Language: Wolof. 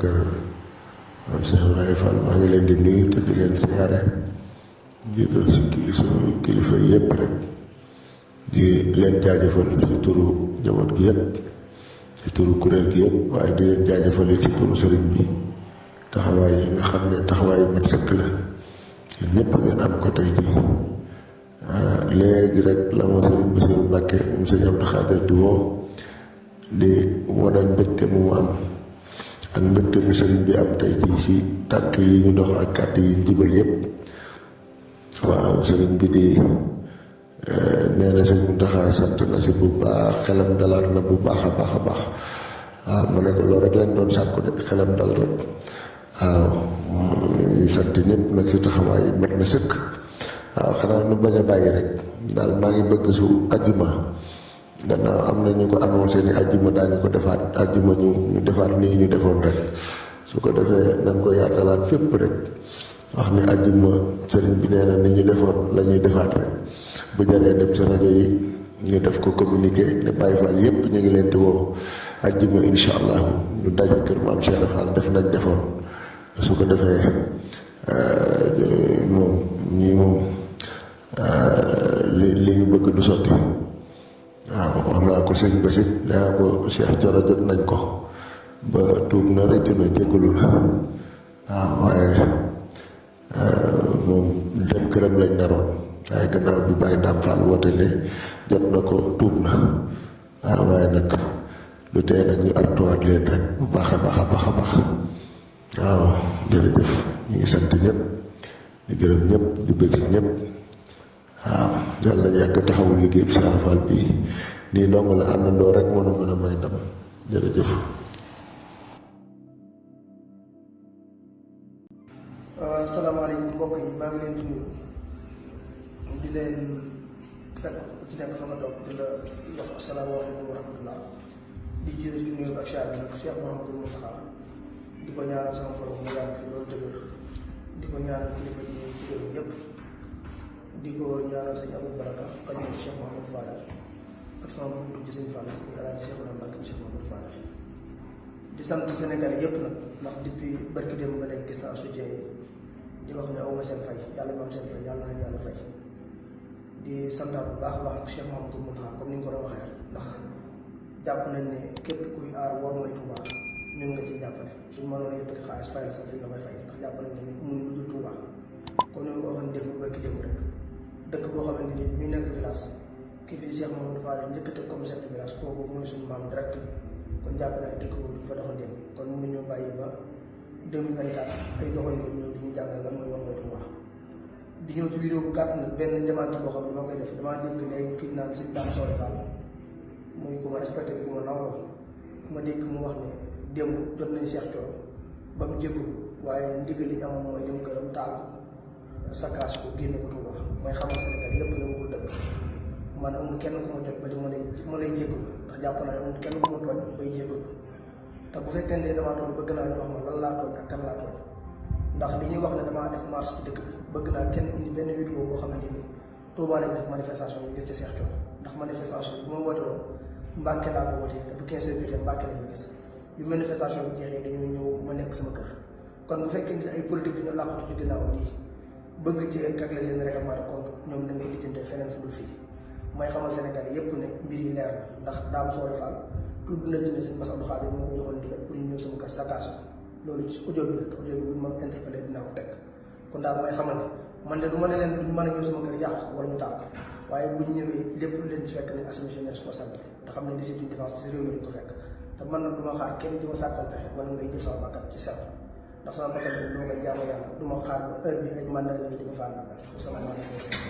kër am Cheikh Ibrahima Fall maa ngi leen di nuyu te di leen siyaare jiital si kilifa yépp rek di leen jaajëfal ci turu njaboot gi yépp ci turu kuréel gi yépp waaye di leen jaajëfal ci turu sëriñ bi taxawaay yi nga xam ne taxawaay yu mat sëkk la yéen ñëpp ngeen am ko tey jii léegi rek la moo sëriñ Bassirou Mbacké moom sëriñ Abdou Khadir di woo di wane mbégte mu am ak mbégte mi sëriñ bi am tey jii si tànk yi ñu dox ak kàddu yi ñu jibal yépp waaw sëriñ bi di nee na sëriñ Mountakha sant na si bu baax xelam dalaat na bu baax a baax waaw ma ne ko loolu rek lañ doon sàkku de xelam dal rek waaw ñu sant ñëpp nag si taxawaay yi mat na sëkk waaw xanaa nu bañ a bàyyi rek daal maa ngi bëgg su ajjuma gannaaw am na ñu ko annoncé ni ajjuma daañu ko defaat ajjuma ñu defaat nii ñu defoon rek su ko defee nañ ko yaatalaat fépp rek wax ni ajjuma sëriñ bi nee na ni ñu defoon la ñuy defaat rek bu jaree dem sa rajo yi ñu def ko communiqué ne Baye Fall yépp ñu ngi leen di woo ajjuma incha allahu ñu daje kër Maam Cheikh Fall def nañ defoon su ko defee moom ñii moom li ñu bëgg du sotti waaw wax naa ko sëñ Basit nee naa ko Cheikh Thioro jot nañ ko ba tuub na rëccu na jégalu na waaw waaye moom dem këram lañ naroon waaye gannaaw bi Baye Ndam Fall woote ne jot na ko tuub na waaw waaye nag lu tee nag ñu artuwaat leen rek bu baax a baax a baax a baax waaw jërëjëf ñu ngi sant ñëpp di gërëm ñëpp di bëgg si ñëpp waaw yàlla nañu yàgg taxawu liggéey bi Cheikh Fall bii nii dong la àndandoo rek mënu mën a may ndam jërëjëf. Asalaamaaleykum mbokk yi maa ngi leen di nuyu di leen fekk ku ci nekk fa nga toog di la wax asalaamaaleykum wa rahmatullah di jiital ci nuyu ak char bi nag Cheikh Mouhamadou Mountakha di ko ñaanal sama borom mu yàgg fi loolu dëgër di ko ñaanal kilifa yi ci réew mi yépp di ko ñaanal sëñ Abou Baraka xarit Cheikh Mouhamadou Fadal ak sama buntu ci sëñ Fall muy El Hadj Cheikh Mouhamadou Cheikh Mouhamadou Fadal di sant Sénégal yépp nag ndax depuis barki démb ba léegi gis naa soutien yi di wax ne awma seen fay yàlla ma am seen fay yàlla nañu yàlla fay di santaat bu baax a baax ak Cheikh Mouhamadou Mountakha comme ni nga ko doon waxee rek ndax jàpp nañ ne képp kuy aar war mooy Touba ñun nga ciy jàppale suñu mënoon yëkkati xaalis fayal sax dañ la koy fay ndax jàpp nañ ne ñun amuñ lu dul Touba comme ni ma ko waxoon démb barki démb rek dëkk boo xamante ni ñu nekk village kii fii Cheikh Mouhamadou Fadal njëkk a teg comme chef de village kooku mooy suñu maam direct kon jàpp naa ne dëkk boobu du fa doxal démb kon mënuñoo bàyyi ba 2024 ay doxandéem ñëw di ñu jàngal lan mooy war mooy Touba di ñëw ci vidéo bu gàtt nag benn démenti boo xam ne moo koy def damaa dégg léegi kii naan si Dame Soore Fall muy ku ma respecté bi ku ma naw wax ma dégg mu wax ne démb jot nañu Cheikh Thioro ba mu jégalu waaye ndigal li ñu amoon mooy dem këram taal ko saccage ko génne ko Touba mooy xamal Sénégal yépp ne wul dëgg man amul kenn ku ma jot ba di ma lay jégalu ndax jàpp naa ne amul kenn ku ma tooñ bay jégalu te bu fekkee ne damaa tooñ bëgg naa ñu wax ma lan laa tooñ ak kan laa tooñ ndax li ñuy wax ne damaa def marche ci dëkk bi bëgg naa kenn indi benn vidéo boo xamante ni Touba lañ def manifestation bi gis ci Cheikh Thioro ndax manifestation bi ma woote woon Mbàkke laa ko wootee te bu 15 heures jotee Mbàkke lañ ma gis yu manifestation bi jeexee dañoo ñëw ma nekk sama kër kon bu fekkee ne ay politique dañoo làqatu ci ginnaaw lii bëgg ci régler seen règlement de compte ñoom nañ ko lijjantee feneen fu dul fii may xamal Sénégal yépp ne mbir yi leer na ndax Dame Soore Fall tudd na ci ne sëñ Bass Abdou Khadir moo ko joxoon ndigal pour ñu ñëw sama kër saccage loolu ci audio bi la te audio bi bu ma interpellé dinaa ko teg kon daal may xamal ne man de du ma ne leen duñ mën a ñëw sama kër yàqu wala ñu taal waaye buñ ñëwee lépp lu leen ci fekk ne assumer seen responsabilité te xam ne li c'est une défense ci réew mi lañ ko fekk te man nag du ma xaar kenn di ma sàkkal pexe wala ngay jël sama bakkan ci seet ndax sama bakkan bi duma ko jaamu yàlla du ma xaar ba heure bi ay mandat yi di ma faa naka wasalaamaaleykum